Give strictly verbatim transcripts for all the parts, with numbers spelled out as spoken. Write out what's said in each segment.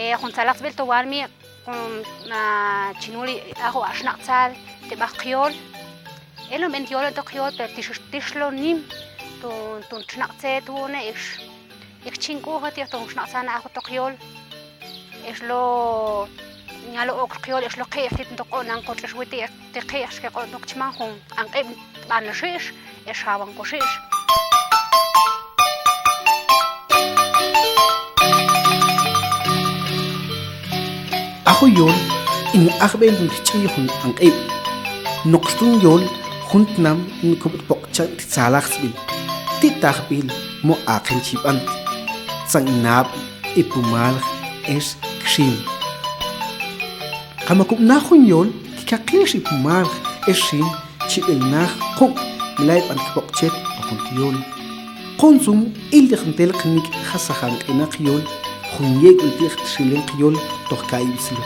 Jun tzalajtsb'il to wanmi, jun, a, chinul a, aju a xnaq'tzal te b'aj qyol. Elon b'ent yolon to qyol, pero tix, tixlon nim ton, ton xnaq'tze to wu'ne, ix, ix chin k'ujo ti' ton xnaq'tzan aju to qyol. Ix lo, ñalo ok qyol, ix lo qi'j ti' ton to q'onan qotx ix wi ti', ti' qi'j xke q'on to chman jun q'anq'ib' b'an lo xix, ix jawan ko xix. Aju yol, in ajb'en jun jch'i' jun q'anq'ib'. Noqx ton yol, jun tnam in kub' poq'chan ti' tzalajtsb'il. Ti' tajb'il, mo aqen chib'an. Tzan inab', ipumalj, ex kxim. Kama kub' naj jun yol, kikaqix ipumalj, ex kxim, chib'el naj, kub' melay b'an kpoq'chet, to jun yol. Q'uuntzun, ilteq ntel qnik' jasajan q'inaq yol, jun yek'il ti' txilen qyol, to ka'ib'slu.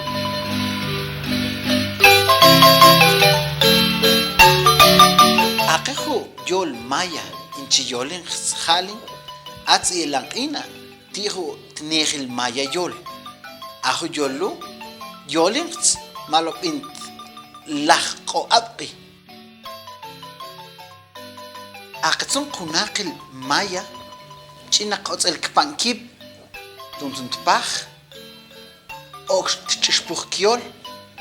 Aqeju yol maya, in chi yolin jtsjalin, ats i elan q'ina, ti' ju tnejil maya yol. Aju yol lu, yolin jts, malo b'int laj q'o ab'q'i. Aqetzun q'unaqil maya, ch'inaq otz'el kpa'n kib', tuntun tpaj, okx tch'ixpuj kyol,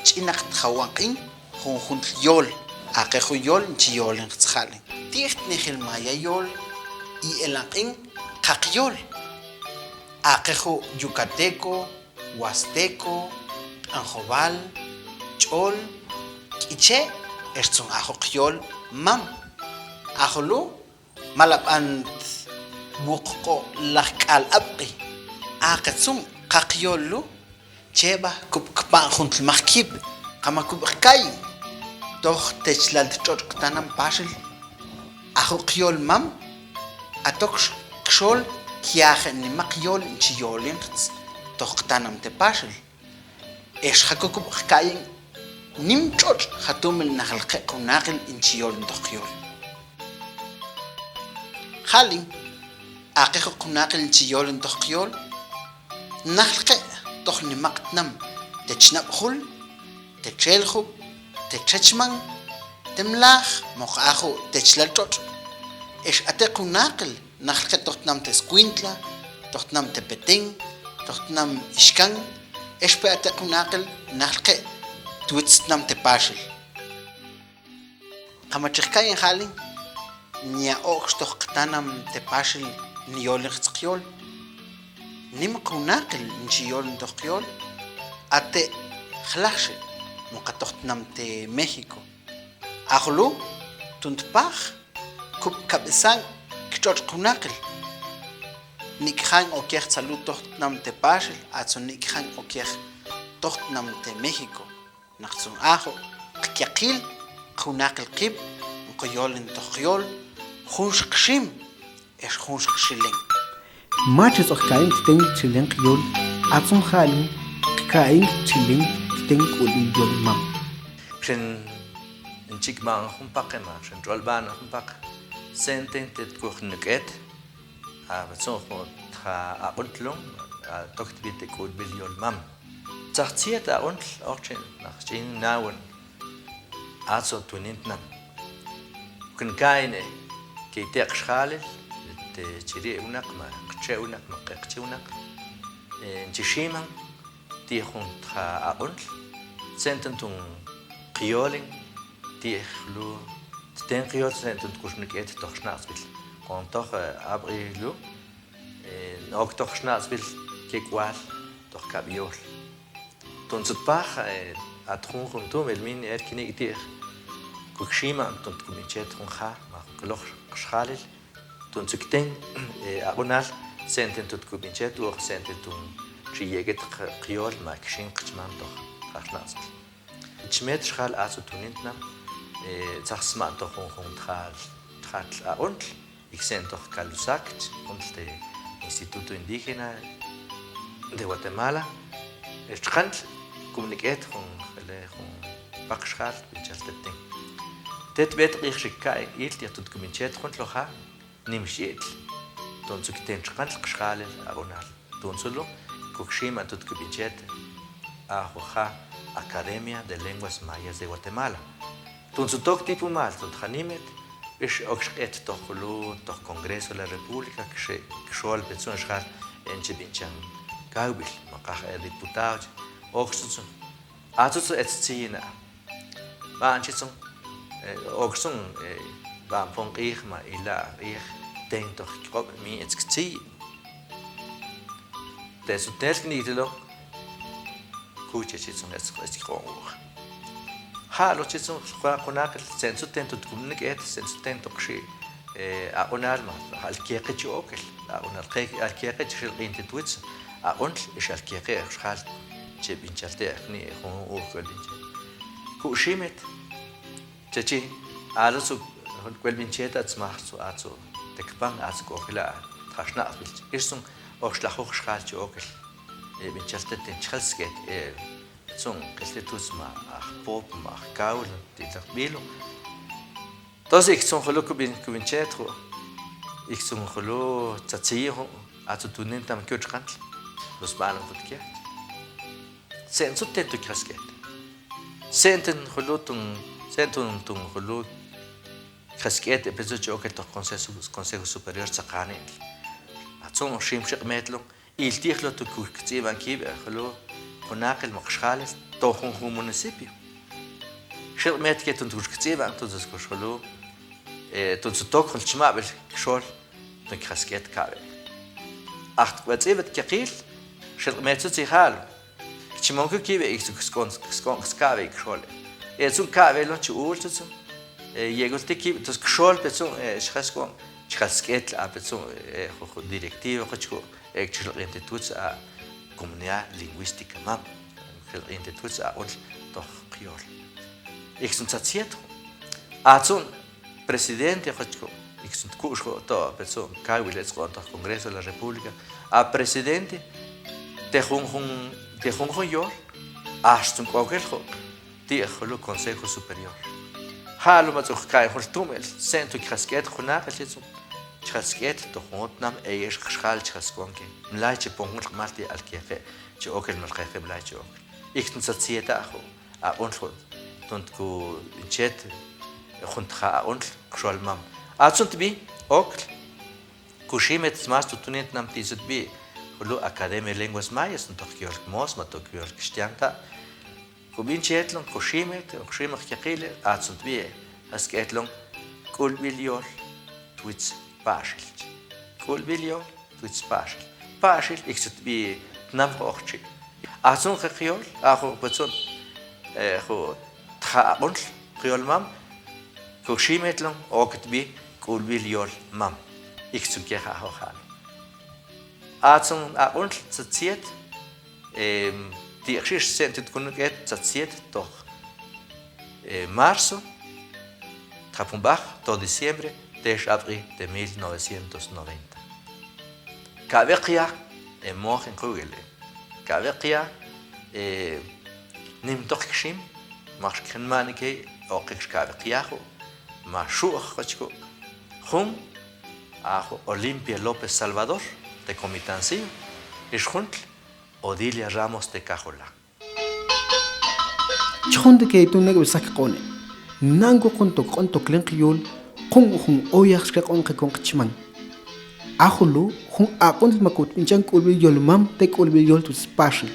ch'inaq tjawan q'in, junjuntl yol, aqeju yol, nchi yolin jtsjalin. Ti' jtnejil maya yol, i elan q'in, qaq yol. Aqeju yucateco, huasteco, q'anjob'al, ch'ol, k'iche', extzun aju qyol, mam. Aju lu, mala b'ant wuq q'o laj k'al ab'q'i. Aqetzun qaq yol lu, cheb'a kub' kpa'n juntl maq kib', kama kub' jka'y, toj techlal tx'otx' qtanam paxil. Aju qyol mam, atokx kxol kyajen nimaq yol nchi yolin jts, toj qtanam te paxil. Ex ja ko kub' jka'yen nim tx'otx' jatumil najlqe' q'unaqil nchi yolin toj qyol. Jalin, aqeju q'unaqil nchi yolin toj qyol, najlqe' toj nimaq tnam te Chnab'jul, te Txeljub', te Txechman, te Mlaj, moqa aju techlal tx'otx'. Ex ate' q'unaqil, najlqe' toj tnam te Escuintla, toj tnam te Petén, toj tnam Ixcán, ex pe ate' q'unaqil najlqe' twitz tnam te Paxil. Kama chi jka'yen jalin, nya okx toj qtanam te Paxil nchi yolin jts qyol. Nim q'unaqil nchi yolin toj qyol, ate' Jlajxi, moqa toj tnam te México. Aju lu, tun tpaj, kub' kab'esan ktx'otx' q'unaqil. Nik'jan okyaj tsalu toj tnam te Paxil, atsun nik'jan okyaj toj tnam te México. Naqtzun aju, qkyaqil, q'unaqil qib', nq'o yolin toj qyol, junx qxim, ex junx qxilen. Machix tz'ok ka'in ktxhilen qyol, atzun ja'lin ka'in ktxhilen k'ulb'il yol mam. Xen nchik'b'an jun paqe ma xen tx'olb'an jun paqe, senten te tkujnuk'et, a, atzun jun tja aq'untl lun, a, tok tb'i te k'ulb'il yol mam. Tzaj txiet aq'untl, oqchin, naq ch'in nawan, atzu tunin tnam. K'unka'ine, key te' qxjalil, te chiri' wnaq, ma qche' wnaq, ma q'eqchi' wnaq, e, nchi ximan, ti' jun tja aq'untl, senten tun qyolin, ti' jlu, tten qyol, senten tkuxnuk'et toj xnaq'tzb'il. Kon toj, e, ab'q'i lu, e, ok toj xnaq'tzb'il kek'wal toj kab' yol. Tun tzutpaj, e, at jun jun tumel min er kinik' ti', kuk ximan tun tkub'inchet jun ja, ma jun k'loj xjalil, tun tzukten, e, aq'unal, senten tun tkub'inchet, uj senten tun chi yek'et q-, qyol, ma kxin qchman toj ja xnaq'tzb'il. Chmet xjal atzu tunin tnam, e, tzaj sma' toj jun jun tjal, tjatl aq'untl, iksen toj Kalusakch, juntl te Instituto Indígena de Guatemala, ex txqantl, kub'inik'et jun, jele jun paqxjal, binchal teten. Tet b'et q'ij xi ka'in il, ti' tun kub'inchet juntl oja, nim x'i'tl. Tun tzukten txqantl qxjalil aq'unal. Tun tzulu, Kuk' xim a tut kub' inchet a, ju ja Academia de Lenguas Mayas de Guatemala. Tuntsu tok tipumal, tunt janimet, bix okx k'et tok julu, tok Congreso de la República, kxe, kxol petsun xjal, en chi binchan kawb'il, ma kaj e diputado, okx tutsu, a tutsu ets tsiyina. B'an chi tsun, eh, okx tsun, eh, b'an pon q'ij ma ila' q'ij, ten tok kq'ob' mi ets ktsiy. Te sutnel kniklilo, kuche chi tsun ets, ets kq'ob' uj. Ja'lo chi tsun, qunaqil, sen tsun ten tut kub' nik'et, sen tsun ten tok xi, eh, aq'unal ma, alkeqi chi okel, aq'unal, alkeqi chi xilq'inti twitz, aq'untl, ix alkeqi, xjal, che b'inchal te, ni, jun, uj, k'ol b'inchal. Kuk' ximet, che chi, a la tsu, jun k'ol b'inchet a tsmaj tsu, a tsu, tekpan, a tsu k'okila, tjaxnaq'bil, ix tsun, oxlajuj xjal chi okel, e, b'inchal te, ten chi jal sk'et, e, tsun, q'ilti twitz ma, aj pop, ma, aj kawl, ti, taq b'ilu. Entonces, ik tsun julu kub' in-, kub' inchet ju, ik tsun julu tsatsiyi ju, a tsu tunin tam kiw txqantl, lus b'alon kut kia. Sen tsun ten tun kjask'et. Sen tun julu tun, sen tun, tun julu kjask'et, e, petsun chi okel tok Consejo, Consejo Superior Tzaqanitl. A tsun xim xiq'metlo, iltijlo tun kuk' kts'ib'an kib'e julu, qunaqil ma xjalil, to jun jun municipio. Xilq'met ke tun kuk' kts'ib'an, entonces kux julu, e, tun tsu tok jun chmab'il kxol, tun kjask'et kab'e. Aj tk'wets'ib'et keqil, xilq'met tsu tsi ja'lo. Kchimon ke kib'e ik tsu ksk'on, ksk'on, kskab'e ik kxole. E, tsun kab'e lon chi ul tsu tsun. E, yek'ul ti kib'e, entonces kxol petsun, e, xjal sk'on, chi jal sk'etl a petsun, e, ju, ju directiva, ju chku. Ek chi xilq'inti twitz a comunidad lingüística mam. Xilq'inti twitz a aq'untl toj qyol. Ik tsun tsatsiet ju. A tsun presidente, joch ku, ik tsun tku'x ju to, petsun kawil ets q'on toj Congreso de la República. A presidente, te jun jun, te jun jun yol, ax tsun k'okel ju. Ti' julu Consejo Superior. Ja'lo ma tsun kay jul tumel, sen tun chi jal sk'et qunaqil, tsun chi jal sk'et to jun tnam, eyex xjal chi jal sk'on ke. Mlay chi pon jul q'mal ti' alkeqe, chi okel, mlay qeqe, mlay chi okel. Ik tsun tsatsieta ju, aq'untl ju, tun kub' inchet, jun tja aq'untl, kxol mam. A tsun tb'i, okl, Kuximet, smaas tu tunin tnam ti' sut bi julu Academia de Lenguas Mayas, tun toj kyol kmos ma toj kyol kxtian ta'. Kub' inchet lon kuximet, kuximet kekile, a tsun tbi, a sk'et lon k'ulb'il yol twitz Paxil. K'ulb'il yol twitz Paxil. Paxil, ik sut bi tnam ko' oqchi. A tsun ke kyol, a ju, pues tsun, eh, ju tja aq'untl kyol mam, kuximet lon, ok tbi k'ulb'il yol mam. Ik tsun ke ja' jojal. A tsun aq'untl tsatsiet, em, ti' xix sen tut kunuk'et tsatsiet toj, eh, marzo, tjapun b'aj, toj diciembre, tex ab'q'i te mil novecientos noventa. Ka'be qya, e, moj in kugel, e. Ka'be qya, e, nim toj kxim, max kxin manikey, oqik ka'be qya ju', ma xu'j kochku'. Jun, a ju' Olimpia López Salvador, te Comitansillo, ix juntl, Odilia Ramos te Cajola. Ch'jon te key tun nek'b'il sak kaq'o'ne. Na'an kuk' jun tok q'on toklen qyul, qun jun oyaj xkaq'on qe kon qchman. A julu, jun aq'untl ma kut b'inchan k'ulb'il yol mam, te k'ulb'il yol twitz Paxil.